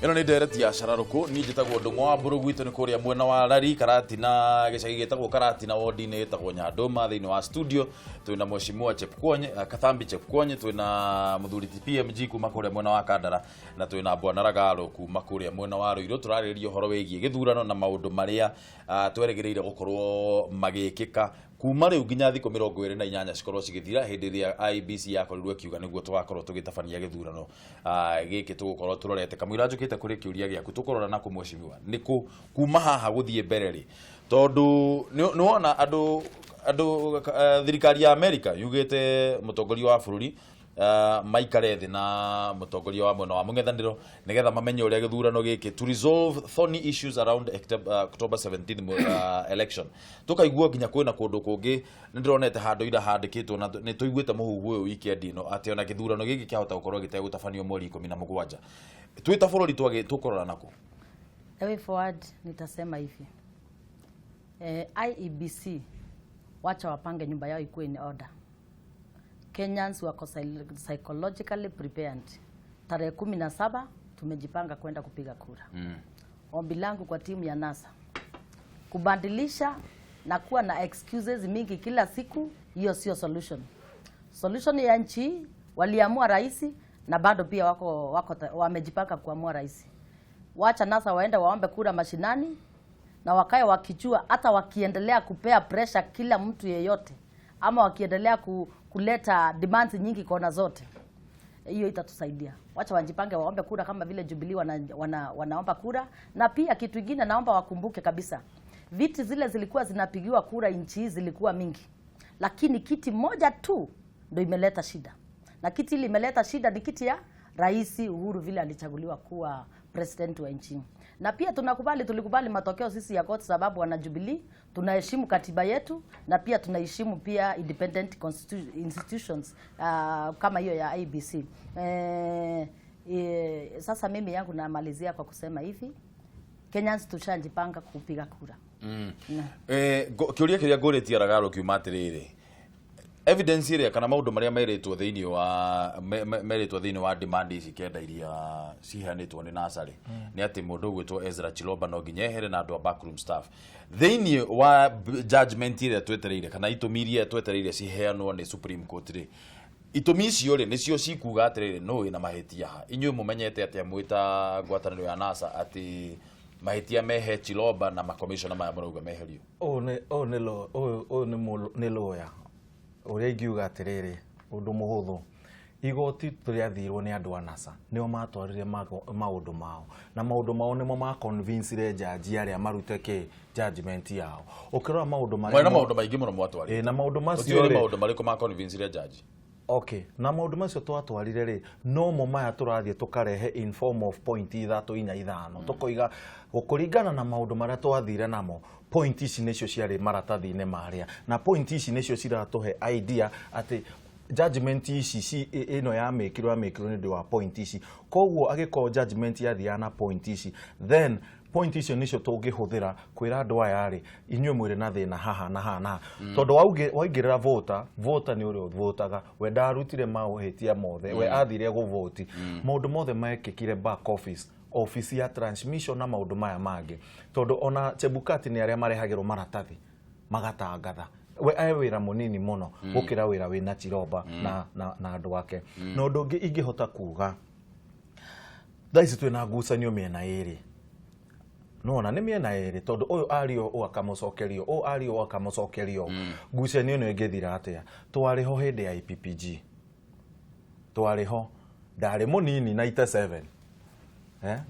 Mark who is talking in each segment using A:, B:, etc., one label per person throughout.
A: Ĩno nĩ ndereti ya cararũkũ. Niĩ njĩtagwo Ndũng'ũ wa Mbũrũ, gwitũ nĩ kũrĩa mwena wa Rari, Karatina, gĩcagi gĩtagwo Karatina, wodi-inĩ ĩtagwo Nyandũma. Thĩinĩ wa studio twĩna Mheshimiwa Chepkwony, Kathambi Chepkwony, twĩna mũthuri ti PMG kuma kũrĩa mwena wa Kandara, na twĩna Bwana Ragaro kuma kũrĩa mwena wa Ruiru. Tũrarĩrĩria ũhoro wĩgiĩ gĩthurano na maũndũ marĩa twerĩgĩrĩire gũkorwo magĩkĩka kuma rĩu nginya thikũ 28 cikorwo cigĩthira, hĩndĩ ĩrĩa IEBC yakorirwo ĩkiuga nĩguo tũgakorwo tũgĩtabania gĩthurano gĩkĩ tũgũkorwo tũrorete. Kamũira njũkĩte kũrĩ kĩũria gĩaku, tũkũrora na kũ mheshimiwa, nĩ kũ kuma haha gũthiĩ mbere rĩ, tondũ nĩ wona andũ thirikari ya America yugĩte mũtongoria wa bũrũri maikare thĩ na mũtongoria wa mwena wa mũng'ethanĩro nĩgetha mamenye ũrĩa gĩthurano gĩkĩ, to resolve thorny issues around October 17 election. Tũkaigua nginya kwĩna kũndũ kũngĩ, nĩ ndĩronete handũ ira handĩkĩtwo, na nĩ tũiguĩte mũhuhu ũyũ weekend ĩno, atĩ ona gĩthurano gĩkĩ kĩahota gũkorwo gĩtegũtabanio mweri 17. Twĩ ta bũrũri tũkũrora nakũ?
B: The way forward, nitasema hivi, IEBC wacha wapange nyumba yao ikuwe in order. Kenyans wako psychologically prepared. Tarehe 17 tumejipanga kwenda kupiga kura. Ombi langu kwa timu ya NASA, kubadilisha na kuwa na excuses mingi kila siku, hiyo sio solution. Solution ya nchi hii, waliamua rais na bado pia wako wamejipanga kuamua rais. Wacha NASA waende waombe kura mashinani na wakae wakijua, hata wakiendelea kupea pressure kila mtu yeyote ama wakiendelea kuleta demands nyingi kona zote, hiyo itatusaidia. Wacha wajipange waombe kura kama vile Jubilee wanaomba kura. Na pia kitu kingine naomba wakumbuke kabisa, viti zile zilikuwa zinapigiwa kura nchi hii zilikuwa mingi, lakini kiti moja tu ndo imeleta shida, na kiti ile imeleta shida ni kiti ya Rais Uhuru vile alichaguliwa kuwa president wa nchi. Na pia tunakubali, tulikubali matokeo sisi ya court, sababu wana Jubilee tunaheshimu katiba yetu na pia tunaheshimu pia independent institutions kama hiyo ya IEBC. Sasa mimi yangu namalizia kwa kusema hivi, Kenyans tushajipanga kupiga kura.
A: Kĩũria kĩrĩa ngũrĩtie Ragaro kiuma atĩrĩrĩ, evidence ĩrĩa kana maũndũ marĩa merĩtwo thĩinĩ wa demand ici kenda iria ciheanĩtwo nĩ NASA rĩ, nĩ atĩ mũndũ ũgwĩtwo Ezra Chiloba no nginya ehere na andũ a backroom staff. Thĩinĩ wa judgment ĩrĩa twetereire kana itũmi iria twetereire ciheanwo nĩ Supreme Court rĩ, itũmi icio rĩ, nĩcio cikuga atĩrĩrĩ, no wĩna mahĩtia ha? Inyuĩ mũmenyete atĩa mwĩta ngwatanĩro ya NASA atĩ mahĩtia mehe Chiloba na makomishona maya mũrauga meherio?
C: Ũyũ nĩ lawyer ũrĩa ingiuga atĩrĩrĩ, ũndũ mũhũthũ, igoti tũrĩathirwo nĩ andũ a NASA, nĩo matwarire maũndũ mao, na maũndũ mao nĩmo ma convince jaji arĩa marute kĩ judgment yao. Ũkĩrora maũndũ marĩa
A: Mwena maũndũ maingĩ mũno mwatwarire.
C: Ĩ, na maũndũ macio
A: Tũtiũĩ nĩ
C: rĩ,
A: maũndũ marĩkũ ma convince judge.
C: Okay, na maũndũ macio twatwarire rĩ, nomo maya tũrathiĩ tũkarehe in form of point ithatũ, inya, ithano, tũkoiga kũringana na maũndũ marĩa twathire namo, point ici nĩcio ciarĩ maratathi-inĩ marĩa, na point ici nĩcio ciratũhe idea atĩ judgment ici ĩno yamĩkirwo nĩ ũndũ wa point ici. Koguo agĩkorwo judgment yathiaga na point ici, then point icio nĩcio tũngĩhũthĩra kwĩra andũ aya rĩ, inyuĩ mwĩrĩ na thĩna haha na haha na haha, tondũ waingĩrĩra voter nĩ ũrĩa ũvotaga, we ndarutire mahĩtia mothe, we athire gũvoti. Maũndũ mothe mekĩkire back office, office ya transmission na maũndũ maya mangĩ, tondũ ona Chebukati nĩ arĩa marehagĩrwo maratathi magatangatha, we e wĩra mũnini mũno gũkĩra wĩra wĩna Chiroba na andũ ake. Na ũndũ ũngĩ ingĩhota kuga, thaa ici twĩna ngucanio mĩena ĩrĩ, nona nĩ mĩena ĩrĩ, tondũ ũyũ ario ũũ akamũcokerio ũũ, ario ũũ akamũcokerio ũũ. Ngucanio ĩno ĩngĩthira atĩa? Twarĩ ho hĩndĩ ya IPPG, twarĩ ho, ndarĩ mũnini 97,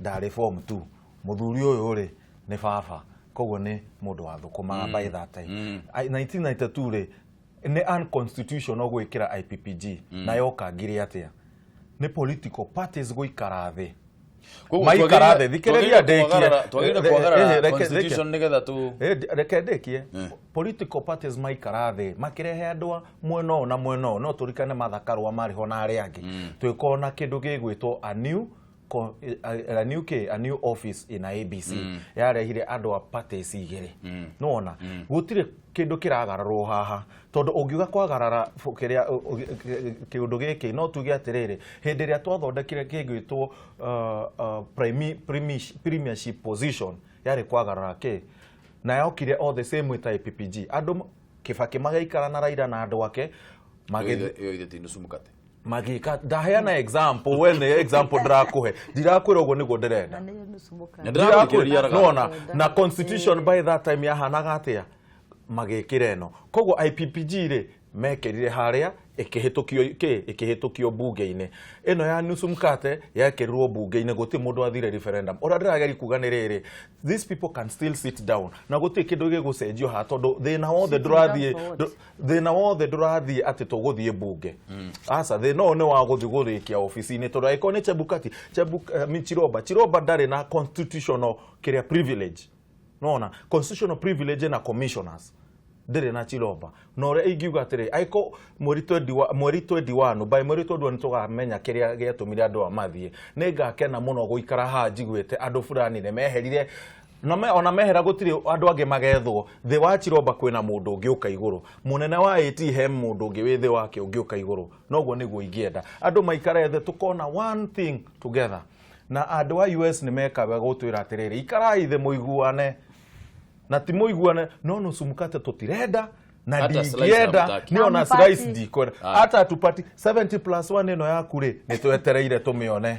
C: ndarĩ form 2. Mũthuri ũyũ rĩ, nĩ baba, koguo nĩ mũndũ wathũkũmaga by that time. 1992 rĩ, nĩ unconstitutional gwĩkĩra IPPG, na yokangire atĩa? Nĩ political parties gũikara thĩ.
A: Koguo
C: Maikara thĩ, thikĩrĩria ndĩkie.
A: Twagĩrĩire kwagarara constitution nĩgetha tu
C: Reke ndĩkie. Political parties maikara thĩ, makĩrehe andũ a mwena ũyũ na mwena ũyũ, no tũrikane Martha Karũa marĩ ho na arĩa angĩ, twĩkorwo na kĩndũ gĩgwĩtwo a new a new K, a new office in IEBC yarehire andũ a parties igĩrĩ. Nĩwona gũtirĩ kĩndũ kĩragararwo haha, tondũ ũngiuga kwagarara kĩrĩa kĩũndũ gĩkĩ, no tuge atĩrĩrĩ, hĩndĩ ĩrĩa twathondekire kĩngĩtwo premiership position, yarĩ kwagarara kĩ na yokire all the same way ta IPPG, andũ Kibaki magaikara na Raila na andũ ake magĩthiĩ.
A: Ĩyo ithe ti nusu mkate.
C: Magĩka, ndaheana example, we nĩ example ndĩrakũhe, ndirakwĩra ũguo nĩguo ndĩrenda.
B: Na nĩ nusu mũkate.
A: Na ndĩragũthikĩrĩria Aragana.
C: Nona na constitution by that time yahanaga atĩa magĩkĩra ĩno, koguo IPPG rĩ mekĩrire harĩa ĩkĩhĩtũkio kĩ ĩkĩhĩtũkio bunge-inĩ. Ĩno ya nusu mkate yekĩrirwo bunge-inĩ, gũtirĩ mũndũ wathire referendum. Ũrĩa ndĩrageria kuga nĩ rĩrĩ, these people can still sit down na gũtirĩ kĩndũ gĩgũcenjio haha, tondũ thĩna wothe
B: Sitting down
C: ndũrathiĩ
B: for what?
C: Thĩna wothe ndũrathiĩ atĩ tũgũthiĩ bunge, aca, thĩna ũyũ nĩ wa gũthiĩ gũrĩkia obici-inĩ, tondũ angĩkorwo nĩ Chebukati, Chiroba, Chiroba ndarĩ na constitutional kĩrĩa privilege. Nona constitutional privilege na commissioners ndĩrĩ na Chiroba. Na ũrĩa ingiuga atĩrĩ, angĩkorwo mweri 20 mweri 21, by mweri 21 tũgamenya kĩrĩa gĩatũmire andũ aya mathiĩ, nĩ ngakena mũno gũikara haha njiguĩte andũ fulani nĩ meherire na ona mehera gũtirĩ andũ angĩ magethwo thĩ wa Chiroba, kwĩna mũndũ ũngĩ ũka igũrũ mũnene wa AT, he mũndũ ũngĩ wĩ thĩ wake ũngĩ ũka igũrũ. Noguo nĩguo ingĩenda andũ maikare thĩ, tũkona one thing together. Na andũ a US nĩ mekaga gũtwĩra atĩrĩrĩ, ikarai thĩ mũiguane, na ti mũiguane no nusu mkate tũtirenda na
A: Hata slice
C: ndingĩenda
A: hamtaki.
C: nĩ ona
B: Hampati.
C: slice ndikwenda, hata tupati 70 plus 1 ĩno yaku rĩ, nĩ twetereire tũmĩone.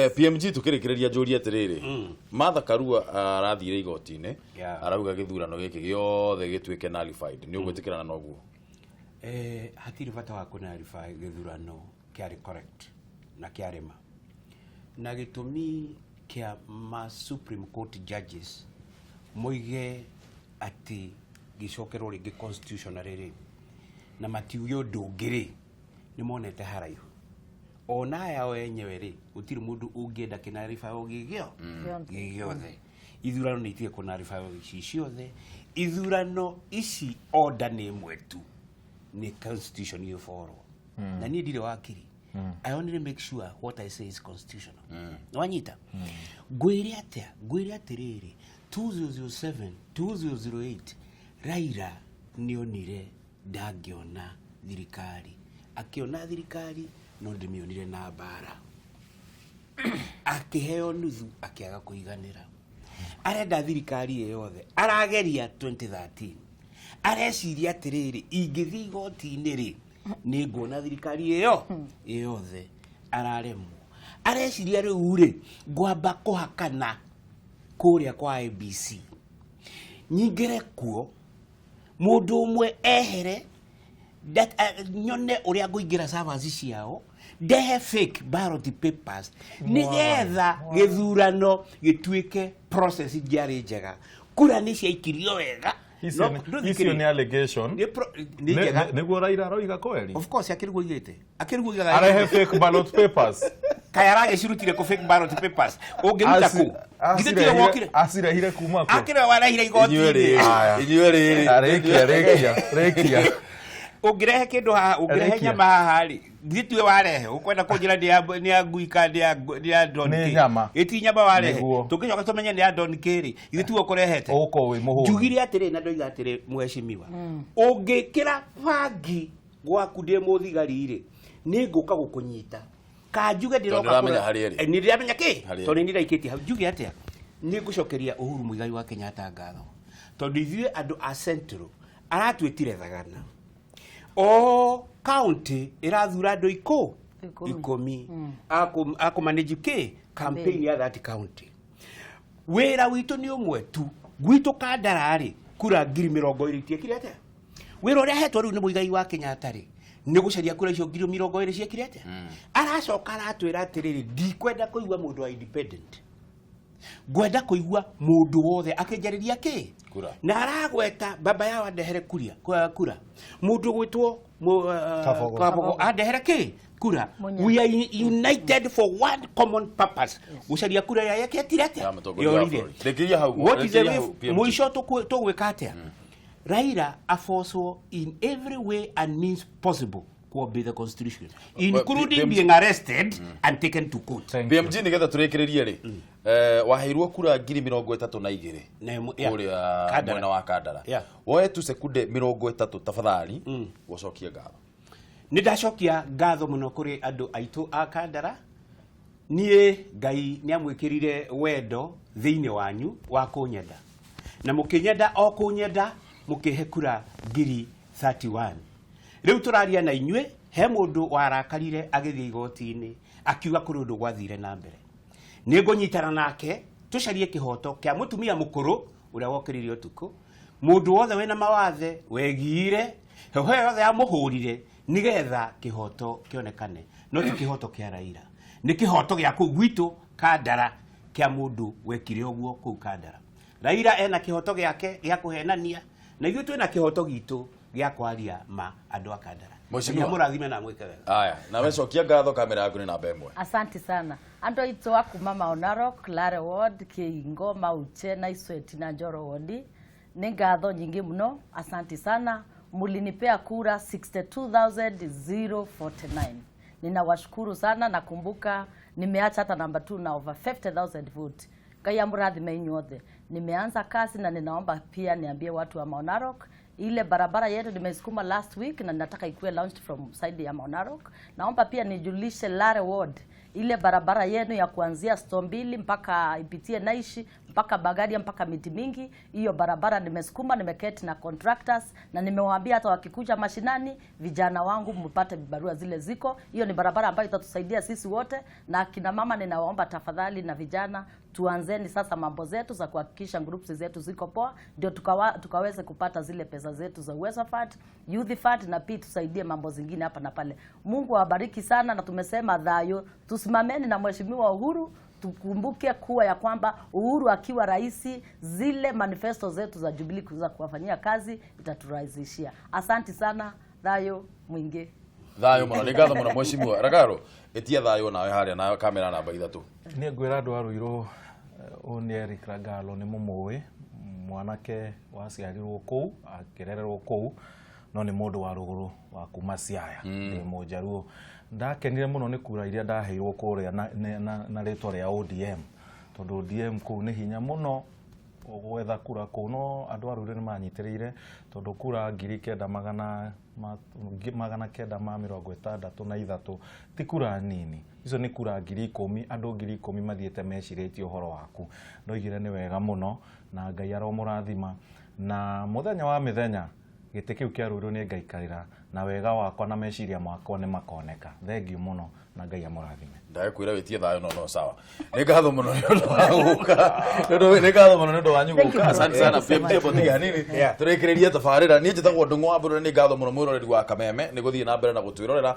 A: PMG, tukĩrĩkĩrĩria njũrie atĩrĩrĩ, Martha Karua arathire igoti-inĩ, arauga gĩthurano gĩkĩ gĩothe gĩtuĩke nullified, nĩ ũgwĩtĩkĩrana na ũguo?
D: Hatirĩ bata wa kũnarify gĩthurano kĩarĩ correct na kĩarĩ ma, na gĩtũmi kĩa ma Supreme Court judges moige atĩ gĩcokerwo rĩngĩ constitutionally rĩ, na matiuge ũndũ ũngĩ rĩ, nĩ monete haraihu ona aya o enyewe rĩ, gũtirĩ mũndũ ũngĩenda kĩnarifywo gĩgĩo gĩgĩothe. Ithurano nĩ itige kũnarifywo ici ciothe. Ithurano ici order nĩ ĩmwe tu, nĩ constitution ĩborwo, na niĩ ndirĩ wakiri. I only make sure what I say is constitutional. Wanyita ngwĩre atĩa? Ngwĩre atĩrĩrĩ, 2007, 2008 Raila nĩonire ndangĩona thirikari, akĩona thirikari no ndĩmĩonire na mbara, akĩheo nuthu akĩaga kũiganĩra, arenda thirikari ĩ yothe. Arageria 2013, areciria atĩrĩrĩ, ingĩthiĩ igoti-inĩ rĩ, nĩ nguona thirikari ĩyo ĩ yothe. Araremwo, areciria rĩu rĩ, ngwamba kũhakana kũrĩa kwa IEBC, nyingĩre kuo, mũndũ ũmwe ehere, nyone ũrĩa ngũingĩra servers ciao, ndehe fake ballot papers nĩgetha gĩthurano gĩtuĩke process ndiarĩ njega, kura nĩ ciaikirio wega.
C: Icio
D: No,
C: icio nĩ allegation.
D: Nĩ njega.
C: Nĩguo Raila aroiga kweri?
D: Of course, akĩriguo oigĩte, akĩriguo oigaga.
C: Arehe fake ballot papers.
D: Kaĩ aragĩcirutire kũ fake ballot papers ũngĩruta kũ? Githĩ tiwe wokire?
C: Acirehire kuma kũ?
D: Akĩrĩ warehire igoti-inĩ.
C: Aya.
A: Inyuĩ rĩrĩ.
C: Rĩkia, rĩkia, rĩkia.
D: Ũngĩrehe kĩndũ haha, ũngĩrehe
C: Rĩkia.
D: nyama haha rĩ, githĩ tiwe warehe? Ũkwenda kũnjĩra nĩ ya ngui kana nĩ ya Don
C: Nĩ
D: K?
C: nyama.
D: Ĩti nyama warehe.
C: Nĩguo.
D: Tũngĩcoka tũmenye nĩ ya Don K rĩ, githĩ tiwe ũkũrehete?
C: Ũgũkorwo wĩ mũhũnu.
D: Njugire atĩrĩ na ndoiga atĩrĩ, mheshimiwa, ũngĩkĩra bangi gwaku ndĩ mũthigari rĩ, nĩ ngũka gũkũnyita kanjuge ndĩroka.
A: Tondũ nĩũramenya harĩa ĩrĩ.
D: Nĩ ndĩramenya kĩ
A: Harĩa ĩrĩ.
D: tondũ nĩ ndaikĩtie hau. Njuge atĩa? Nĩ ngũcokeria Uhuru Muigai wa Kenyatta ngatho, tondũ ithuĩ andũ a Central aratwĩtire thagana, o county ĩrathura andũ
B: 10.
D: 10 akũmanage kĩ campaign ya that county. Wĩra witũ nĩ ũmwe tu, gwitũ Kandara rĩ, kura 20,000 itiekire atĩa? Wĩra ũrĩa ahetwo rĩu nĩ Mũigai wa Kenyatta rĩ, nĩ gũcaria kura icio 20,000 ciekire atĩa. Aracoka aratwĩra atĩrĩrĩ, ndikwenda kũigua mũndũ wa independent, ngwenda kũigua mũndũ wothe akĩnjarĩria kĩ.
A: Kura.
D: Na aragweta baba yao andehere kuria kura, mũndũ gwĩtwo
C: Kabogo.
D: Kabogo andehere kĩ kura.
B: Munya.
D: We are united for one common purpose, gũcaria kura ĩrĩa yeketire atĩa?
A: Ya mũtongoria wa
D: Yorire.
A: bũrũri. Rĩkĩria hau,
D: What is the
A: rĩkĩria
D: way
A: hau, PMG.
D: mũico tũgwĩka atĩa? Raila abocwo in every way and means possible. Ku obey the constitution, including being arrested and taken to court.
C: Thank you.
A: BMG, nĩgetha tũrĩkĩrĩrie rĩ, waheirwo kura 32,000
D: Na ĩmwe- yeah.
A: kũrĩa
D: Kandara.
A: mwena wa Kandara. Woe tu sekunde 30 tafadhali gũcokia ngatho.
D: Nĩ ndacokia ngatho mũno kũrĩ andũ aitũ a Kandara. Niĩ Ngai nĩ amwĩkĩrire wendo thĩinĩ wanyu wa kũnyenda, na mũkĩnyenda o kũnyenda, mũkĩhe kura 31,000. Rĩu tũraria na inyuĩ, he mũndũ warakarire agĩthiĩ igoti-inĩ akiuga kũrĩ ũndũ gwathire na mbere. Nĩ ngũnyitana nake tũcarie kĩhoto kĩa mũtumia mũkũrũ ũrĩa wokĩrire ũtukũ, mũndũ wothe wĩna mawathe wegiire heho yothe yamũhũrire, nĩgetha kĩhoto kĩonekane. No ti kĩhoto kĩa Raila, nĩ kĩhoto gĩa kũu gwitũ Kandara, kĩa mũndũ wekire ũguo kũu Kandara. Raila ena kĩhoto gĩake gĩa kũhenania, na ithuĩ twĩna kĩhoto gitũ gĩa kwaria ma andũ a Kandara.
A: Mheshimiwa.
D: Ngai amũrathime na amwĩke wega.
A: Aya, nawe cokia ngatho, kamera yaku nĩ namba 1.
B: Asante sana. Andũ aitũ a kuma Mau Narok, Lare Ward, Kĩingo, Mauche na Isweti na Njoro Ward, nĩ ngatho nyingĩ mũno. Asante sana, mulinipea kura 62,049. Ninawashukuru sana. Nakumbuka nimeacha hata namba 2 na over 50,000 vote. Ngai amurathime inyuothe. Nimeanza kazi na ninaomba pia niambie watu wa Mau Narok, ile barabara yetu nimesukuma last week na nataka ikuwe launched from side ya Mau Narok. Naomba pia nijulishe Lare Ward, ile barabara yenu ya kuanzia Stombili mpaka ipitie Naishi mpaka Bagaria mpaka miti mingi, hiyo barabara nimesukuma, nimeketi na contractors na nimewaambia hata wakikuja mashinani, vijana wangu mpate barua zile ziko. Hiyo ni barabara ambayo itatusaidia sisi wote, na kina mama ninawaomba tafadhali na vijana, tuanzeni sasa mambo zetu za kuhakikisha groups zetu ziko poa, ndio tukaweze kupata zile pesa zetu za Uwezo Fund, Youth Fund na pia tusaidie mambo zingine hapa na pale. Mungu awabariki sana, na tumesema thayo, tusimameni na Mheshimiwa Uhuru. Tukumbuke kuwa ya kwamba Uhuru akiwa rais, zile manifesto zetu za Jubilee za kuwafanyia kazi itaturahisishia. Asante sana, thayo mwingi.
A: Thayũ mũno, nĩ ngatho mũno mheshimiwa Ragaro. Ĩtia thayũ nawe harĩa na kamera namba 3.
C: Niĩ ngwĩra andũ a Ruiru, ũyũ nĩ Eric Ragalo, nĩ mũmũĩ, mwanake waciarirwo kũu, akĩrererwo kũu, no nĩ mũndũ wa rũgũrũ wa kuma Siaya, ndĩ mũnjaruo. Ndakenire mũno nĩ kura iria ndaheirwo kũrĩa na rĩtwa rĩa ODM, tondũ ODM kũu nĩ hinya mũno gwetha kura kũu, no andũ a Ruiru nĩ manyitĩrĩire, tondũ kura 9,963 ti kura nini. Icio nĩ kura 10,000, andũ 10,000 mathiĩte mecirĩtie ũhoro waku. Ndoigire nĩ wega mũno na Ngai aromũrathima, na mũthenya wa mĩthenya gĩtĩ kĩu kĩa Ruiru nĩ ngaikarĩra, na wega wakwa na meciria makwa nĩ makoneka. Thengiũ mũno na Ngai amũrathime.
A: Ndakwĩra wĩtie thayũ, no sawa, nĩ ngatho mũno nĩ ũndũ wa gũka. Nĩ ngatho mũno nĩ ũndũ wanyu
B: Thank you
A: gũka.
B: very
A: Asante
B: much.
A: sana.
B: Thank you
A: PMG
B: so much.
A: botiga hanini tũrĩkĩrĩrie tabarĩra. Niĩ njĩtagwo Ndũng'ũ wa Mbũrũ. Nĩ ngatho mũno mwĩroreri wa Kameme nĩ gũthiĩ na mbere na gũtwĩrorera.